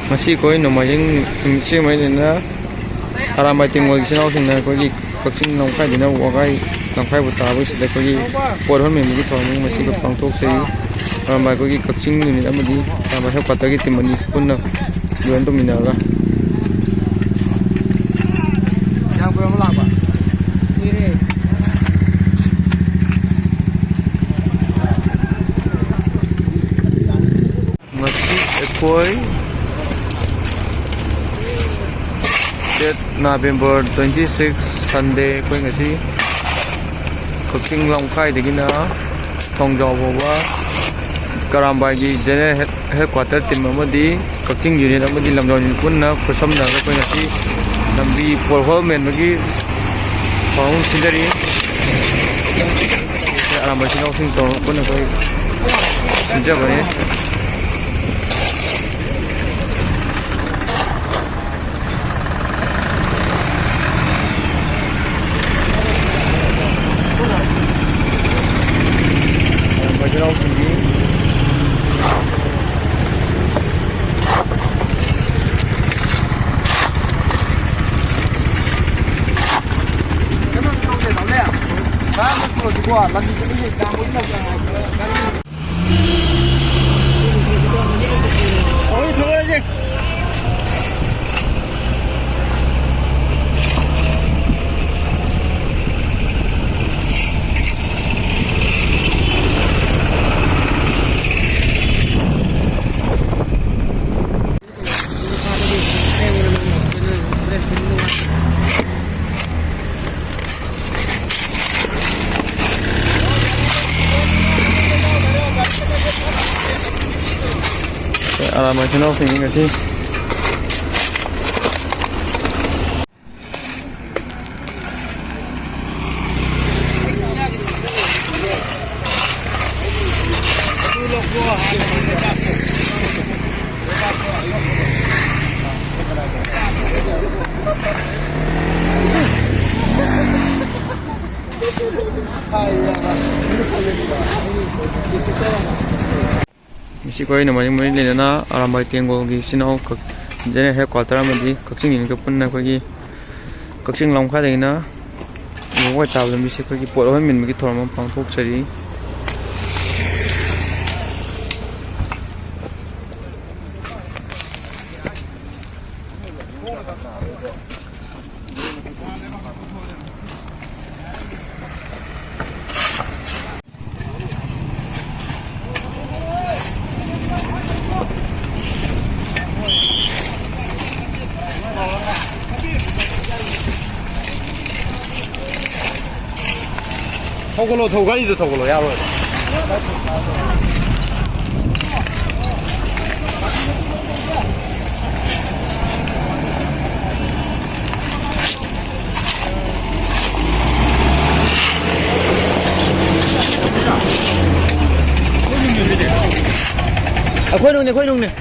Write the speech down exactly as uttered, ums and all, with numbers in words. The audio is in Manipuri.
ꯉꯁꯤ ꯑꯩꯈꯣꯏ ꯅꯣꯡꯃꯥꯏꯖꯤꯡ ꯅꯨꯃꯤꯠꯁꯤ ꯑꯣꯏꯅ ꯑꯔꯥꯝꯕꯥꯏ ꯇꯦꯡꯒꯣꯜꯒꯤ ꯏꯆꯤꯟ ꯏꯅꯥꯎꯁꯤꯡꯅ ꯑꯩꯈꯣꯏꯒꯤ ꯀꯛꯆꯤꯡ ꯂꯝꯈꯥꯏꯗꯩꯅ ꯋꯥꯒꯥꯏ ꯂꯝꯈꯥꯏꯕꯨ ꯇꯥꯕꯁꯤꯗ ꯑꯩꯈꯣꯏꯒꯤ ꯄꯣꯠ ꯍꯣꯟꯃꯤꯟꯕꯒꯤ ꯊꯧꯔꯝ ꯉꯁꯤꯒ ꯄꯥꯡꯊꯣꯛꯆꯩ꯫ ꯑꯔꯥꯝꯕꯥꯏ ꯑꯩꯈꯣꯏꯒꯤ ꯀꯛꯆꯤꯡ ꯌꯨꯅꯤꯠ ꯑꯃꯗꯤ ꯑꯔꯥꯝꯕꯥꯏ ꯍꯦꯗ ꯀ꯭ꯋꯥꯇꯔꯒꯤ ꯇꯤꯝ ꯑꯅꯤ ꯄꯨꯟꯅ ꯖꯣꯏꯟ ꯇꯧꯃꯤꯟꯅꯔꯒ ꯉꯁꯤ ꯑꯩꯈꯣꯏ date November twenty six, Sunday, ꯑꯩꯈꯣꯏ ꯉꯁꯤ ꯀꯛꯆꯤꯡ ꯂꯝꯈꯥꯏꯗꯒꯤꯅ ꯊꯣꯡꯖꯥꯎ ꯐꯥꯎꯕ ꯀꯔꯥꯝꯕꯥꯏꯒꯤ general head, head quarter team ꯑꯃꯗꯤ ꯀꯛꯆꯤꯡ ꯌꯨꯅꯤꯠ ꯑꯃꯗꯤ ꯂꯝꯖꯥꯎ ꯌꯨꯅꯤꯠ ꯄꯨꯟꯅ ꯈꯨꯠꯁꯝꯅꯔꯒ ꯑꯩꯈꯣꯏ ꯉꯁꯤ ꯂꯝꯕꯤ ꯄꯣꯠꯍꯣꯜ ꯃꯦꯟꯕꯒꯤ ꯊꯧꯔꯝ ꯁꯤꯟꯖꯔꯤ꯫ ꯑꯔꯥꯝꯕ ꯏꯆꯤꯟ ꯏꯅꯥꯎꯁꯤꯡ ꯇꯧꯔꯒ ꯄꯨꯟꯅ ꯑꯩꯈꯣꯏ ꯁꯤꯟꯖꯕꯅꯤ꯫ ꯑꯔꯥꯝꯕꯥꯏ ꯏꯆꯤꯟ ꯏꯅꯥꯎꯁꯤꯡꯒꯤ ꯉꯁꯤ ꯃꯁꯤ ꯑꯩꯈꯣꯏꯅ ꯃꯔꯤ ꯃꯔꯤ ꯂꯩꯅꯅ ꯑꯔꯥꯝꯕꯥꯏ ꯇꯦꯡꯒꯣꯜꯒꯤ ꯏꯆꯤꯟ ꯏꯅꯥꯎ ꯀꯛ-, General Headquarter ꯑꯃꯗꯤ ꯀꯛꯆꯤꯡ unit ꯀ ꯄꯨꯟꯅ ꯑꯩꯈꯣꯏꯒꯤ ꯀꯛꯆꯤꯡ ꯂꯝꯈꯥꯏꯗꯒꯤꯅ ꯋꯥꯡꯒꯣꯏ ꯇꯥꯕ ꯂꯝꯕꯤꯁꯦ ꯑꯩꯈꯣꯏꯒꯤ ꯄꯣꯠ ꯑꯣꯏꯍꯟꯃꯤꯟꯕꯒꯤ ꯊꯧꯔꯝ ꯑꯃ ꯄꯥꯡꯊꯣꯛꯆꯔꯤ꯫ ꯊꯧꯒꯠꯂꯣ, ꯊꯧ, ꯒꯥꯔꯤꯗꯣ ꯊꯧꯒꯠꯂꯣ, ꯌꯥꯔꯣꯏ꯫ ꯑꯩꯈꯣꯏ ꯅꯨꯡꯅꯦ, ꯑꯩꯈꯣꯏ ꯅꯨꯡꯅꯦ꯫